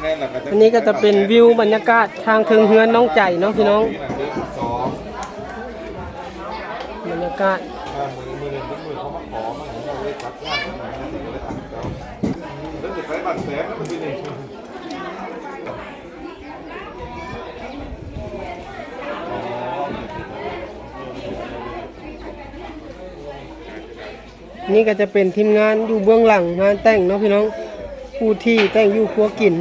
ອັນນີ້ກໍຈະເປັນວິວບັນຍາກາດທາງເທິງເຮືອນນ້ອງໃຈເນາະພີ່ນ້ອງ ບັນຍາກາດ ນີ້ກໍຈະເປັນທີມງານຢູ່ເບື້ອງຫຼັງງານແຕ່ງເນາະພີ່ນ້ອງ ຜູ້ທີ່ແຕ່ງຢູ່ຄົວກິນ.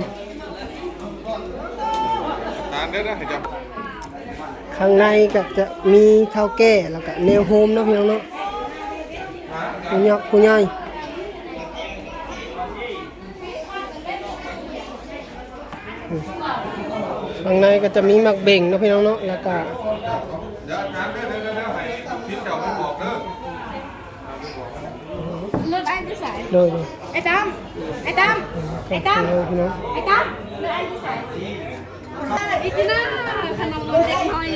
ຂ້າງໃນກໍຈະມີເຖົ້າແກ່ ແລ້ວກໍແນວໂຮມເນາະພີ່ນ້ອງເນາະ ຜູ້ຍາກຜູ້ໃຫຍ່. ຂ້າງໃນກໍຈະມີໝາກເບັງເນາະພີ່ນ້ອງເນາະ ແລ້ວກໍ ລົດອ້າຍໄປໃສ? ໂດຍ ໂດຍ ໄອ້ຕັ້ມ ໄອ້ຕັ້ມ ໄອ້ຕັ້ມ ໂດຍ ພີ່ນ້ອງ ໄອ້ຕັ້ມ ລົດອ້າຍໄປໃສ? ອີກໜ້າ ຂະໜົມເດັກນ້ອຍ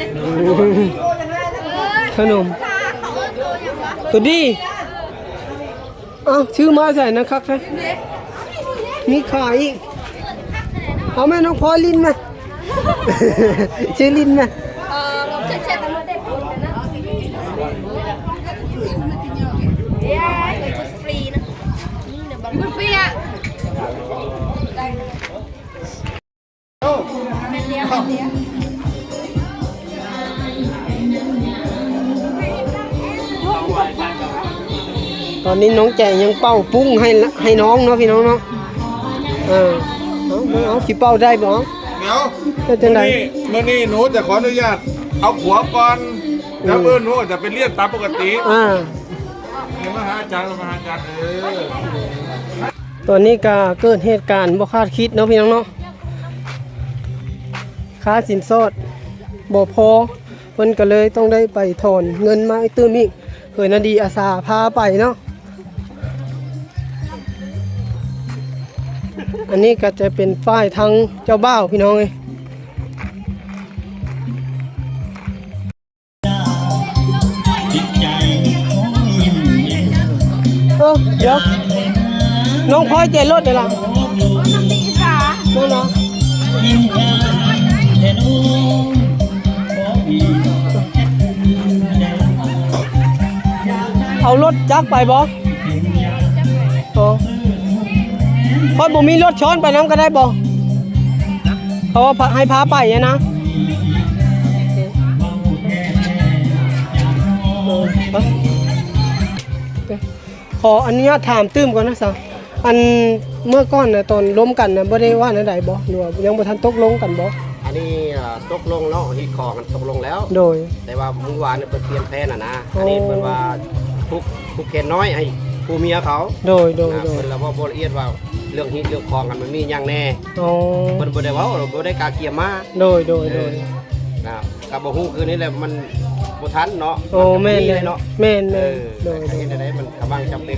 ຂະໜົມ ໂຕດີ ເອົ້າ ຊື້ມາໃສ່ນະ ຄັກແທ້ ມີຂາຍອີກ. ເອົາແມ່ ນ້ອງພອຍຫຼິ້ນມາ ຊື້ຫຼິ້ນມາ. ຕອນນີ້ນ້ອງໃຈຍັງເປົ່າປຸ້ງໃຫ້ ໃຫ້ນ້ອງເນາະ ພີ່ນ້ອງເນາະ. ເອີ ເອົາ ເບິ່ງເອົາ ຊິເປົ່າໄດ້ບໍ່? ດຽວ ເຮັດຈັ່ງໃດ? ມື້ນີ້ ມື້ນີ້ໜູຈະຂໍອະນຸຍາດເອົາຜົວກ່ອນ ອືມ ແລ້ວມື້ໜູຈະໄປຮຽນຕາມປົກກະຕິ. ອ່າ ມາຫາອາຈານ ມາຫາອາຈານ ເອີ. ຕອນນີ້ກໍເກີດເຫດການບໍ່ຄາດຄິດເນາະ ພີ່ນ້ອງເນາະ, ຄ່າສິນສອດບໍ່ພໍ ເພິ່ນກໍເລີຍຕ້ອງໄດ້ໄປຖອນເງິນມາອີກຕື່ມອີກ. ເຂີຍນາດີອາສາພາໄປເນາະ. ອັນນີ້ກໍຈະເປັນຝ່າຍທາງເຈົ້າບ່າວ ພີ່ນ້ອງເອີຍ. ເອີ ດຽວ ນ້ອງພອຍເຈລົດເດລະ ເອົາລົດຈັກໄປບໍ່? ອໍ ຂ້ອຍບໍ່ມີລົດຊ້ອນໄປນຳກໍໄດ້ບໍ່? ເພາະວ່າໃຫ້ພາໄປນະ. ຂໍອະນຸຍາດຖາມຕື່ມກ່ອນນະສາວ ອັນເມື່ອກ່ອນນະ ຕອນລົມກັນນະ ບໍ່ໄດ້ວ່າແນວໃດບໍ່ ຫຼືວ່າຍັງບໍ່ທັນຕົກລົງກັນບໍ່? ອັນນີ້ ເອີ ຕົກລົງເນາະ ຮີດຄອງກັນຕົກລົງແລ້ວ. ໂດຍ ແຕ່ວ່າມື້ວານນີ້ເພິ່ນປ່ຽນແຜນຫັ້ນນະ. ອໍ ອັນນີ້ເພິ່ນວ່າຜູກ ຜູກແຂນນ້ອຍໃຫ້ຜົວເມຍເຂົາ. ໂດຍ ໂດຍ ອ່າ ໂດຍ ເພິ່ນລະເວົ້າບໍ່ລະອຽດວ່າເລື່ອງຮີດເລື່ອງຄອງຫັ້ນມັນມີຫຍັງແດ່. ອໍ ເພິ່ນບໍ່ໄດ້ເວົ້າ ບໍ່ໄດ້ກະກຽມມາ. ໂດຍ ໂດຍ ເອີ ໂດຍ ນະ ກໍບໍ່ຮູ້ຄືນີ້ແຫຼະ ມັນບໍ່ທັນເນາະ. ໂອ້ ມັນກໍບໍ່ມີເລີຍເນາະ. ແມ່ນ ແມ່ນ ເອີ ແມ່ນ ໂດຍ ກໍເຮັດແນວໃດ ມັນກຳລັງຈຳເປັນ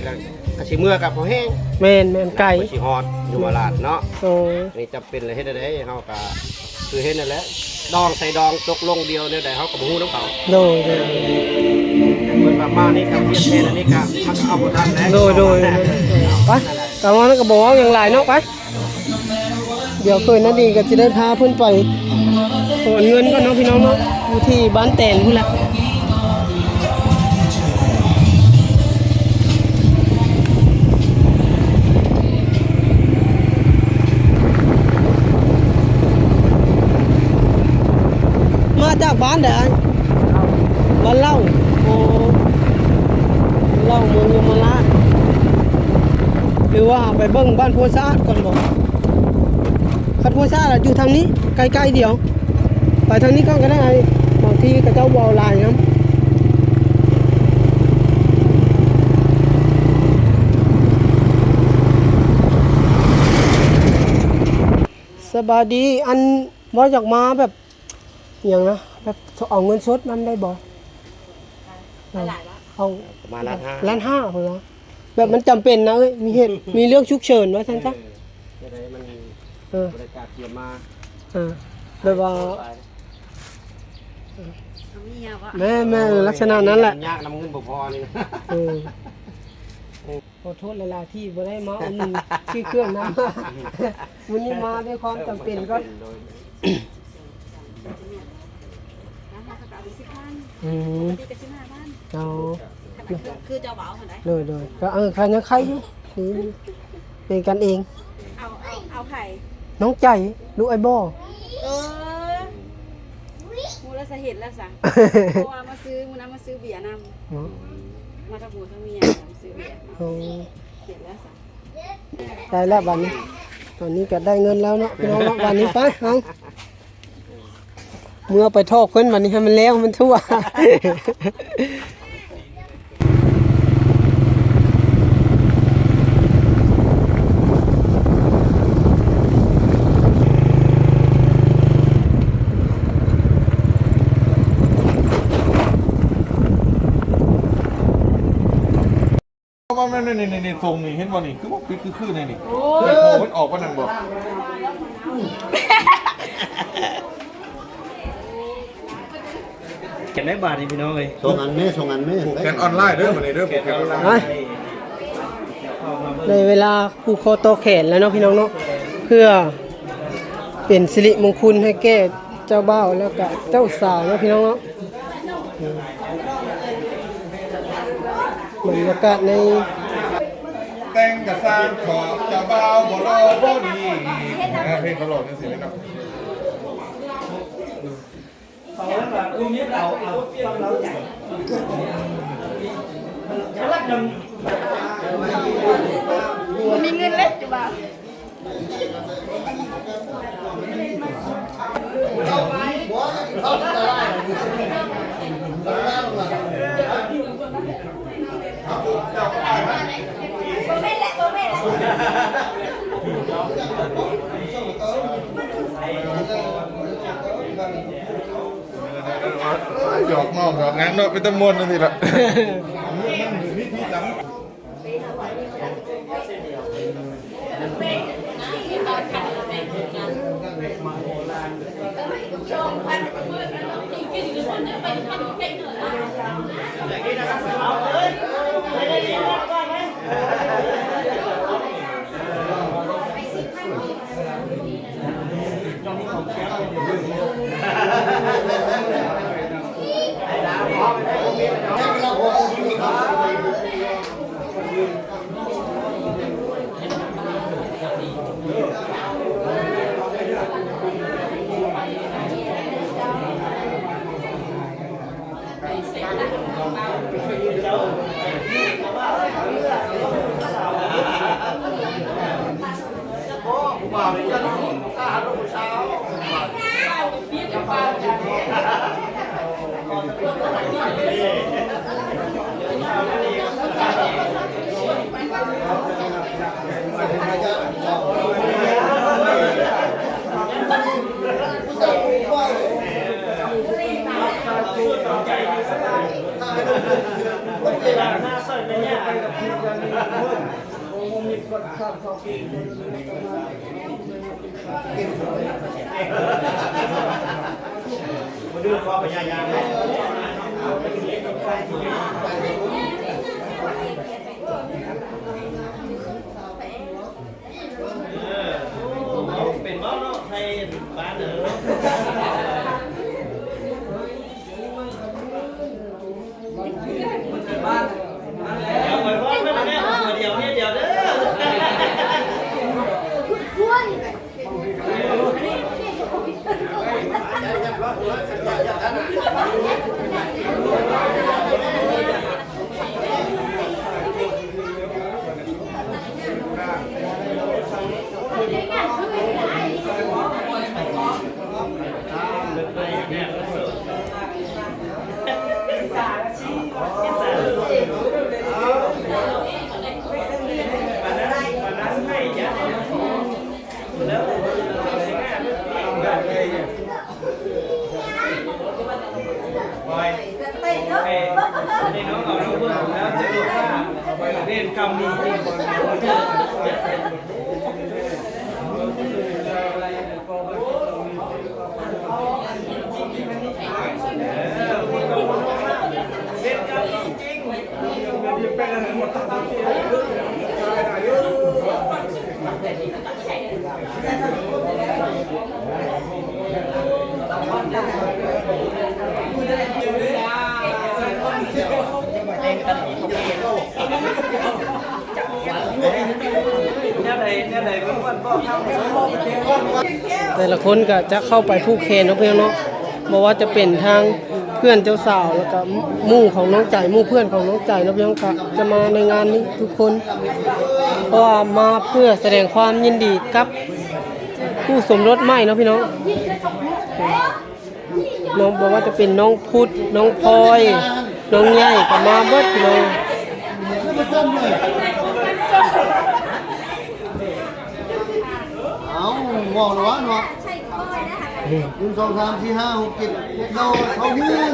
ກໍຊິເມືອກໍພໍແຮງ. ແມ່ນ ແມ່ນ ໄກ ກໍຊິຮອດຢູ່ວາລາດເນາະ. ໂອ້ ນີ້ຈຳເປັນແລ້ວ ເຮັດແນວໃດ ເຮົາກໍຄືເຫັນນັ້ນແຫຼະ ດອງໃສ່ດອງ ຕົກລົງດຽວແນວໃດ ເຮົາກໍບໍ່ຮູ້ນຳເຂົາ. ໂດຍ ໂດຍ ເພິ່ນວ່າມານີ້ກໍປ່ຽນແຜນ ອັນນີ້ກໍມັນກໍເອົາບໍ່ທັນແຫຼະ. ໂດຍ ໂດຍ ເອີ ໄປ ກະວ່ານັ້ນກໍບໍ່ເວົ້າຫຍັງຫຼາຍເນາະ ໄປ. ດຽວເຂີຍນາດີກໍຊິໄດ້ພາເພິ່ນໄປຖອນເງິນກ່ອນເນາະ ພີ່ນ້ອງເນາະ ຢູ່ທີ່ບ້ານແຕນພຸ້ນແຫຼະ. ມາຈາກບ້ານໃດອ້າຍ? ບ້ານເລົ່າ. ໂອ້ ເລົ່າ ເມືອງຍົມມະລາດ ຫຼືວ່າໄປເບິ່ງບ້ານໂພສະອາດກ່ອນບໍ? ຄັນໂພສະອາດຢູ່ທາງນີ້ ໃກ້ໆດຽວ ໄປທາງນີ້ກ່ອນກໍໄດ້ອ້າຍ ບາງທີເຂົາເຈົ້າບໍ່ເອົາຫຼາຍນຳ. ສະບາຍດີ ອັນ ບໍ່ຢາກມາແບບ ອີຫຍັງນະ ແບບເອົາເງິນສົດນຳໄດ້ບໍ່? ເອົາປະມານລ້ານຫ້າ ລ້ານຫ້າພຸ້ນຫວາ? ແບບມັນຈຳເປັນນະເອີຍ ມີເຫດ ມີເລື່ອງສຸກເສີນວ່າຊັ້ນຊະ. ເອີ ຈັ່ງໃດມັນ ເອີ ບໍ່ໄດ້ກະກຽມມາ ເອີ ແບບວ່າ ແມ່ນໆ ລັກສະນະນັ້ນແຫຼະ ຍາກນຳເງິນບໍ່ພໍນີ້. ເອີ. ຂໍໂທດຫຼາຍໆ ທີ່ບໍ່ໄດ້ມາອຸດໜູນຊື້ເຄື່ອງນຳ ມື້ນີ້ມາດ້ວຍຄວາມຈຳເປັນກ່ອນ. ອືມ ເອົາ ຄື ຄືເຈົ້າເວົ້າຫັ້ນໃດ. ໂດຍໆ ກໍ ເອີ ກໍຍັງໄຄຢູ່ ດີ ເປັນກັນເອງ. ເອົາ ເອົາ ເອົາໃຜ? ນ້ອງໃຈ ລູກອ້າຍບໍ່. ເອີ ຮູ້ແລ້ວສາເຫດແລ້ວສະ ເພາະວ່າມາຊື້ ມື້ນັ້ນມາຊື້ເບຍນຳ ເນາະ ມາກັບຜົວກັບເມຍ ມາຊື້ເບຍ. ໂອ້ ເຫັນແລ້ວສະ ໄດ້ແລ້ວບັດນີ້. ຕອນນີ້ກໍໄດ້ເງິນແລ້ວເນາະ ພີ່ນ້ອງເນາະ. ບັດນີ້ໄປ ເຮົາ ເມືອໄປຖອກເພິ່ນບັດນີ້ ໃຫ້ມັນແລ້ວໃຫ້ມັນທົ່ວ. ມາ ມາ ນີ້ໆໆ ສົ່ງນີ້ ເຫັນບໍ່ນີ້ ຄືບໍ່ປິດຄືໆ ແນ່ນີ້. ໂອ້ຍ ໂທມັນອອກປານນັ້ນບໍ່? ແຂນໄດ້ບາດນີ້ ພີ່ນ້ອງເອີຍ ສອງອັນແມ່ ສອງອັນແມ່ ແຂນອອນລາຍເດີ ມື້ນີ້ເດີ ແຂນອອນລາຍ. ໄດ້ເວລາຜູກຄໍຕໍ່ແຂນແລ້ວເນາະ ພີ່ນ້ອງເນາະ ເພື່ອເປັນສິລິມົງຄຸນໃຫ້ແກ່ເຈົ້າບ່າວ ແລ້ວກະເຈົ້າສາວເນາະ ພີ່ນ້ອງເນາະ. ບັນຍາກາດໃນ ແຕ່ງກະສ້າງເຖາະ ເຈົ້າບ່າວບໍ່ຫຼໍ່ບໍ່ດີ ເພງເຂົາຮ້ອງຈັ່ງຊີ້ເນາະ. ເຂົາເອີ້ນວ່າ ອຸຍ ເອົາ ເອົາ ເອົາ ເອົາໃຈ ບໍ່ມີເງິນເລີຍ ຈະວ່າ. ຫຍອກນ້ອງຫຍອກຫຍັງເນາະ ເປັນຕາມ່ວນຈັ່ງຊີ້ລະ. ເປັນບໍ່ເນາະ ໃສ່ບ້ານເດີ. ດຽວໄປພ້ອມກັນແມ່ ຜົວດຽວເມຍດຽວເດີ. ແຕ່ລະຄົນກໍຈະເຂົ້າໄປຜູກແຂນເນາະພີ່ນ້ອງເນາະ, ບໍ່ວ່າຈະເປັນທາງເພື່ອນເຈົ້າສາວ ແລ້ວກໍໝູ່ຂອງນ້ອງໃຈ ໝູ່ເພື່ອນຂອງນ້ອງໃຈເນາະພີ່ນ້ອງ ກໍຈະມາໃນງານນີ້ທຸກຄົນ ເພາະວ່າມາເພື່ອສະແດງຄວາມຍິນດີກັບຄູ່ສົມລົດໃໝ່ເນາະພີ່ນ້ອງ. ນ້ອງ ບໍ່ວ່າຈະເປັນນ້ອງພຸດ ນ້ອງພອຍ ນ້ອງໃຫຍ່ກໍມາເບິດພີ່ນ້ອງ. ເອົ້າ ເວົ້າແລ້ວວະເນາະ ໜຶ່ງ ສອງ ສາມ ສີ່ ຫ້າ ຫົກ ເຈັດ ແປດ ເກົ້າ ເຂົ້າເຮືອນ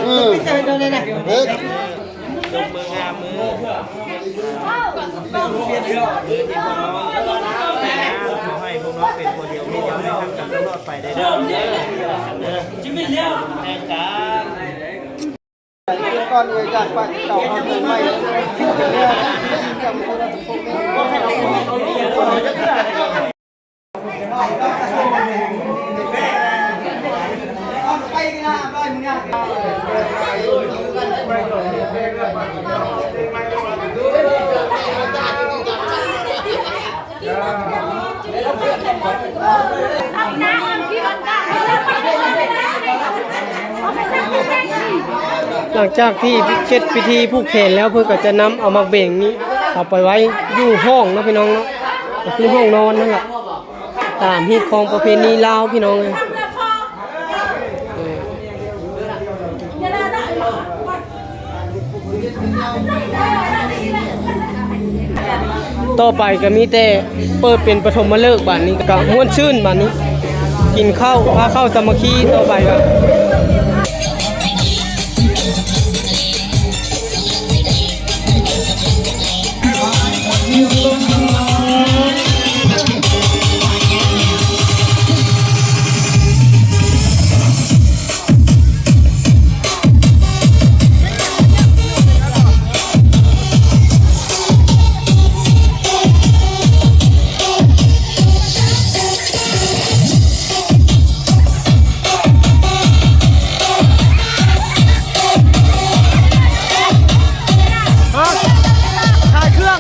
ເອີ ເຮັດ ຍົກມືງາມມື ຄືທີ່ພວກນ້ອງ ຂໍໃຫ້ພວກນ້ອງເປັນຄົວດຽວເມັດດຽວໃນຮັກກັນຕະຫຼອດໄປເດີ ເດີ ແມ່ນກັນ. ກ່ອນເອື້ອຍຈາກໄປເຈົ້າເຮົາເກີດໃໝ່ ຫຼັງຈາກທີ່ເສັດພິທີຜູກແຂນແລ້ວ ເພິ່ນກໍຈະນຳເອົາໝາກເບັງນີ້ເອົາໄປໄວ້ຢູ່ຫ້ອງເນາະພີ່ນ້ອງເນາະ, ກໍຄືຫ້ອງນອນນັ້ນແຫຼະ ຕາມຮີດຄອງປະເພນີລາວພີ່ນ້ອງເອີຍ. ຕໍ່ໄປກໍມີແຕ່ເປີດເປັນປະຖົມມະເລີກ ບາດນີ້ກໍມ່ວນຊື່ນ ບາດນີ້ກິນເຂົ້າ ພາເຂົ້າສາມັກຄີ. ຕໍ່ໄປກໍ ຮະ ຂາຍເຄື່ອງ.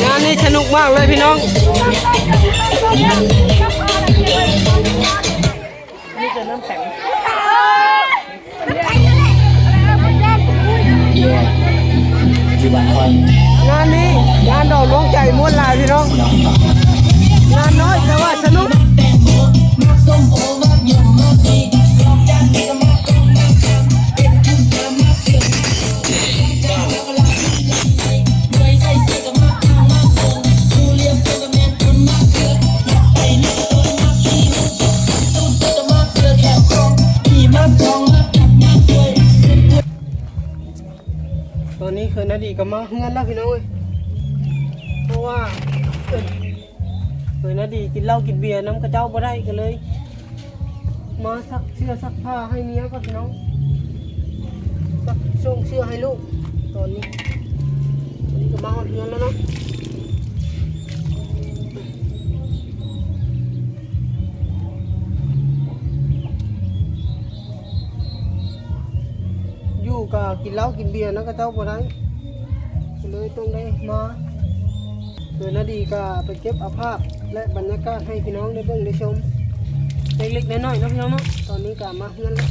ງານນີ້ສະໜຸກມາກເລີຍພີ່ນ້ອງ. ມີແຕ່ນ້ຳແຂງ. ງານນີ້ງານດອກນ້ອງໃຈມ່ວນຫຼາຍພີ່ນ້ອງ, ງານນ້ອຍແຕ່ວ່າສະໜຸກ. ຕອນນີ້ເຂີນນາດີກໍມາເຮືອນແລ້ວພີ່ນ້ອງເອີຍ, ເພາະວ່າເຂີນນາດີກິນເຫຼົ້າກິນເບຍນຳເຂົາເຈົ້າບໍ່ໄດ້ ກໍເລີຍ ມາຊັກເສື້ອຊັກຜ້າໃຫ້ເມຍກ່ອນພີ່ນ້ອງ, ຊັກສົ່ງເສື້ອໃຫ້ລູກ. ຕອນນີ້ ຕອນນີ້ກໍມາຮອດເຮືອນແລ້ວເນາະ, ຢູ່ກໍກິນເຫຼົ້າກິນເບຍນຳເຂົາເຈົ້າບໍ່ໄດ້ ກໍເລີຍຕ້ອງໄດ້ມາ. ໂດຍນາດີກະໄປເກັບເອົາພາບ ແລະ ບັນຍາກາດໃຫ້ພີ່ນ້ອງໄດ້ເບິ່ງໄດ້ຊົມເລັກໆນ້ອຍໆເນາະພີ່ນ້ອງເນາະ. ຕອນນີ້ກະມາເຮືອນແລ້ວ.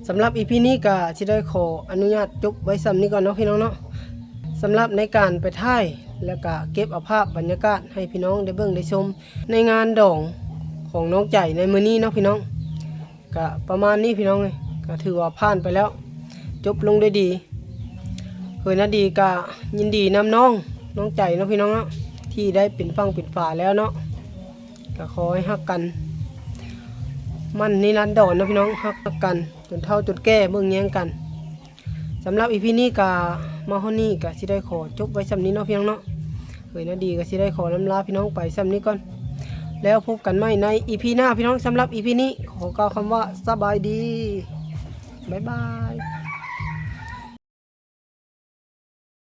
ສຳລັບອີພີນີ້ກະຊິໄດ້ຂໍອະນຸຍາດຈົບໄວ້ສ່ຳນີ້ກ່ອນເນາະພີ່ນ້ອງເນາະ, ສຳລັບໃນການໄປຖ່າຍ ແລ້ວກະເກັບເອົາພາບບັນຍາກາດໃຫ້ພີ່ນ້ອງໄດ້ເບິ່ງໄດ້ຊົມໃນງານດອງຂອງນ້ອງໃຈໃນມື້ນີ້ເນາະພີ່ນ້ອງ. ກະປະມານນີ້ພີ່ນ້ອງເອີຍ, ກະຖືວ່າຜ່ານໄປແລ້ວ ຈົບລົງດ້ວຍດີ. ເຂີນນາດີກະຍິນດີນຳນ້ອງ ນ້ອງໃຈເນາະພີ່ນ້ອງເນາະ ທີ່ໄດ້ເປັນຝັ່ງເປັນຝາແລ້ວເນາະ. ກະຂໍໃຫ້ຮັກກັນໝັ້ນນິລັນດອນເນາະພີ່ນ້ອງ, ຮັກກັນຈົນເຖົ້າຈົນແກ່ເບິ່ງແຍງກັນ. ສຳລັບອີພີນີ້ກະ ມາຮອດນີ້ກໍຊິໄດ້ຂໍຈົບໄວ້ສ່ຳນີ້ເນາະ ພີ່ນ້ອງເນາະ. ເອີຍນາດີກໍຊິໄດ້ຂໍລຳລາພີ່ນ້ອງໄປສ່ຳນີ້ກ່ອນ ແລ້ວພົບກັນໃໝ່ໃນອີພີໜ້າ ພີ່ນ້ອງ. ສຳລັບອີພີນີ້ ຂໍກ່າວຄຳວ່າສະບາຍດີ ບາຍບາຍ.